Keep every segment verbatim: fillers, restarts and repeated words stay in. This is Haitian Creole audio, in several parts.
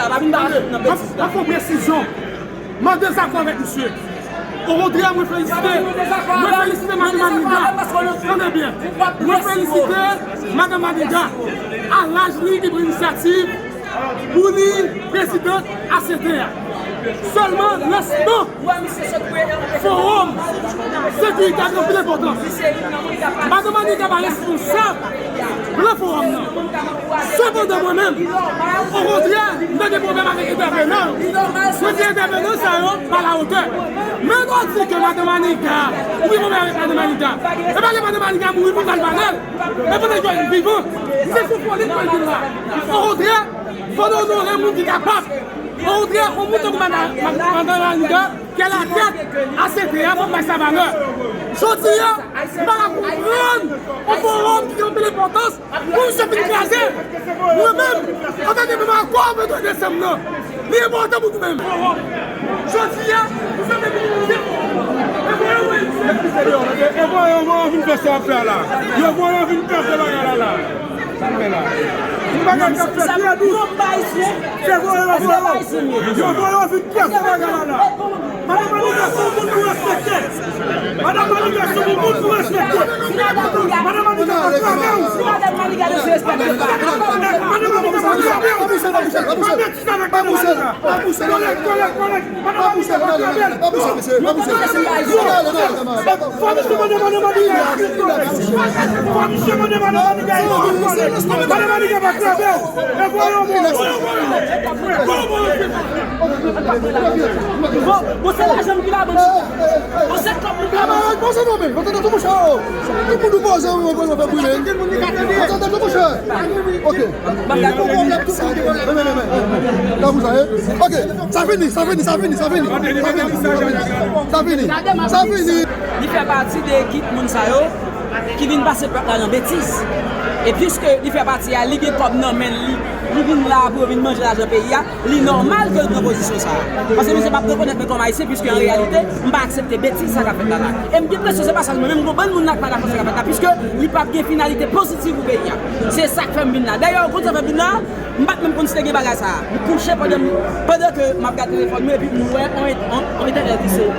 Pa vin ba nan betiz la. Mwen fè presizyon. Mande zakò avèk misye. Okontrè, mwen felisite. Mwen felisite Madan Maniga. Tande byen. Mwen felisite Madan Maniga. A laj li, li pran inisyativ pou li prezidant A C T a. Sèlman, lansman Fowòm Sekirite a gen anpil enpòtans. Madan Maniga pa responsab plan fowòm nan. Sepandan, mwen menm, okontrè, m te gen pwoblèm avèk entèvenan. Mwen di entèvenan sa yo pa lawotè. Men lè w di ke Madan Maniga, ou gen pwoblèm avèk Madan Maniga, e pa lè Madan Maniga mouri pou w al pale l. E pandan ke l vivan, se sou foli pou l vin la. Okontrè, fò n onore moun ki kapab. Okontrè, yon moun tankou Madan, Madan Maniga, ki a latèt A C T a, fò n bay sa valè. Jodi a, m pa ka konprann yon fowòm ki gen anpil enpòtans pou misye fin kraze. Mwen menm, antanke manm akò venntwa desanm nan, li enpòtan pou nou menm. Jodi a, misye te vin kraze fowòm nan. E voye w wè misye. E voye w wè yo vin fè sa y ap fè a la. Yo voye w vin kraze bagay la la. Sa k fè la? Yon bagay k ap fèt trè dous. Se voye yo voye yo. Yo voye yo vin kraze bagay la la. Madan Maniga se yon moun pou respekte. Madan Maniga se yon moun pou respekte. Madan Maniga pa kraze w. Madan Maniga pa kraze w. Pa betiz avèk Madan Maniga. Kolèg, kolèg, kolèg. Pa pouse, pa pouse, pa pouse, mesye, pa pouse. Fò misye mande Madan Maniga. Fò misye mande Madan Maniga. Madan Maniga pa kraze w. E voye w. Bon, bon, se lajan m ki ladan. Bon, se kòb m ki ladan. Poze non, men. Poze non, tou mouche. Tout moun poze, ou poze, fè brile. Poze non, tou mouche. Ok. Men, men, men, men. Sa pou sa, eh? Ok. Sa fini, sa fini, sa fini, sa fini. Sa fini. Sa fini. Li fè pati de ekip moun sa yo ki vin pase pèp la nan betiz. E piske li fè pati a, li gen kòb nan men li, li vin la pou yo vin manje lajan peyi a, li nòmal ke l pran pozisyon sa a. Paske misye p ap rekonèt mwen kòm ayisyen, piske an reyalite, m pa aksepte betiz sa k ap fèt la la. E m gen enpresyon se pa sèl mwen menm, m gen yon bann moun la k pa dakò sa k ap fèt la, piske li p ap gen finalite pozitiv pou peyi a. Se sa k fè m vin la. Dayè, ou konn sa fè m vin la? M pa t menm konn si te gen bagay sa a. M kouche pandan m, pandan ke m ap gade telefòn mwen, epi m wè on, on, on entèvyou ki se on,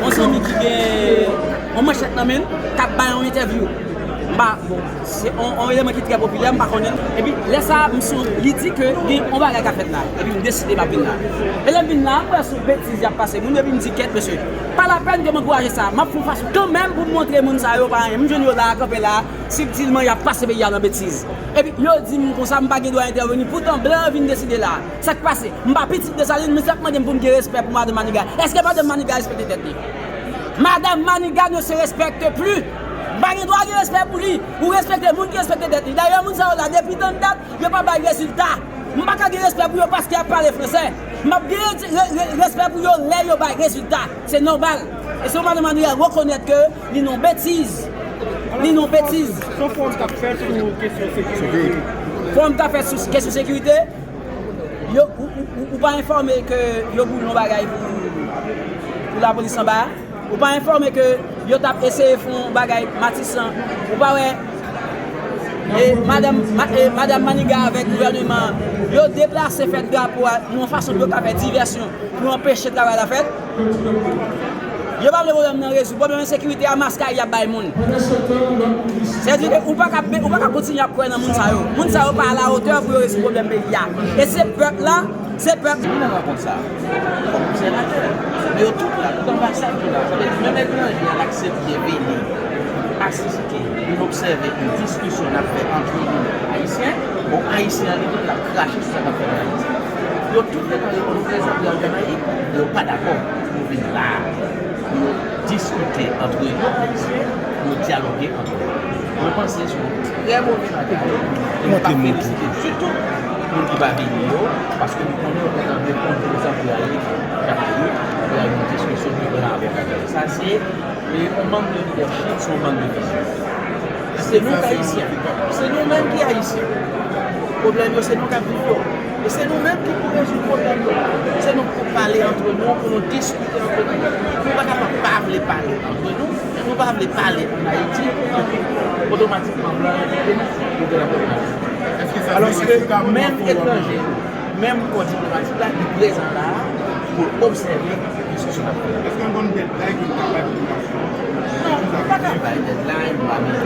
on zanmi ki gen on manchèt nan men l, k ap bay on entèvyou. M pa, bon, se on, on eleman ki trè popilè, m pa konnen l. Epi, lè sa a, m sou, li di ke gen on bagay k ap fèt la. Epi, m deside m ap vin la. E lè m vin la, m wè se on betiz y ap pase moun, epi m di, kèt, mesye, pa lapèn ke m ankouraje sa. M ap fè yon fason kanmenm pou m montre moun sa yo pa anyen. M jwenn yo la, kanpe la, sibtilman, y ap pase peyi a nan betiz. Epi, yo di m konsa, m pa gen dwa entèveni. Poutan, blan yo vin deside la. Sa k pase? M pa pitit Desalin, men sa k mande m pou m gen respè pou Madan Maniga. Èske Madan Maniga respekte tèt li? Madame Maniga ne se respecte plus. M pa gen dwa gen respè pou li. Ou respekte moun ki respekte tèt li. Dayè, moun sa yo la, depi tann dat, yo pa bay rezilta. M pa ka gen respè pou yo paske y ap pale fransè. M ap gen re-, re-, respè pou yo lè yo bay rezilta. Se nòmal. E se yon Madan Maniga rekonèt ke li nan betiz. Li nan betiz. Se yon fowòm k ap fèt sou kesyon sekirite. Fowòm k ap fèt sou kesyon sekirite. Yo, ou, ou, ou, ou pa enfòme ke yo boule yon bagay pou, pou lapolis anba a? Ou pa enfòme ke yo t ap eseye fè yon bagay Matisan? Ou pa wè, e, madanm, ma-, e, madanm Maniga avèk gouvèneman an, yo deplase fèt drapo a nan yon fason pou yo ka fè divèsyon pou anpeche travay la fèt? Yo pa vle pwoblèm nan rezoud. Pwoblèm ensekirite a, maskay y ap bay moun. Sètadi ke ou pa ka, ou pa ka kontinye ap kwè nan moun sa yo. Moun sa yo pa alawotè pou yo rezoud pwoblèm peyi a. E se pèp la, se pèp. Vin nan rankont sa a kòm obsèvatè. Men yo tout la, tout anbasad yo la. Sa vle di, menm etranje a, l aksepte vini asiste, vin obsève yon diskisyon n ap fè ant nou, Ayisyen. Bon, Ayisyen an, li menm, l ap krache sou sa k ap fèt an Ayiti. Yo tout te nan reponn prezan pou y al Jamayik, men yo pa dakò pou nou vin la a, pou nou diskite antre nou, Ayisyen, pou nou dyaloge antre nou. Mwen panse se yon trè move bagay, e mwen pa felisite ditou moun ki pa vini yo, paske m konnen yo gentan reponn prezan pou y ale Jamayik, pou y al yon diskisyon ki gran avèk Ayiti. Sa se, e, yon mank de lidèchip, se yon mank de vizyon. Se nou k Ayisyen. Se nou menm ki Ayisyen. Pwoblèm yo, se nou k ap viv yo. E se nou menm ki pou rezoud pwoblèm yo. Se nou k pou pale antre nou, pou nou diskite antre nou. Nou pa kapab pa vle pale antre nou. Nou pa vle pale ann Ayiti, epi otomatikman blan yo kite nou, nou gen lòt pwoblèm. Alòske menm etranje, Menm kò diplomatik la, li prezan la a pou l obsève diskisyon n ap fè. Èske n konn deadline pou n ka bay popilasyon an? Non, nou pa ka bay deadline, nou pa mete.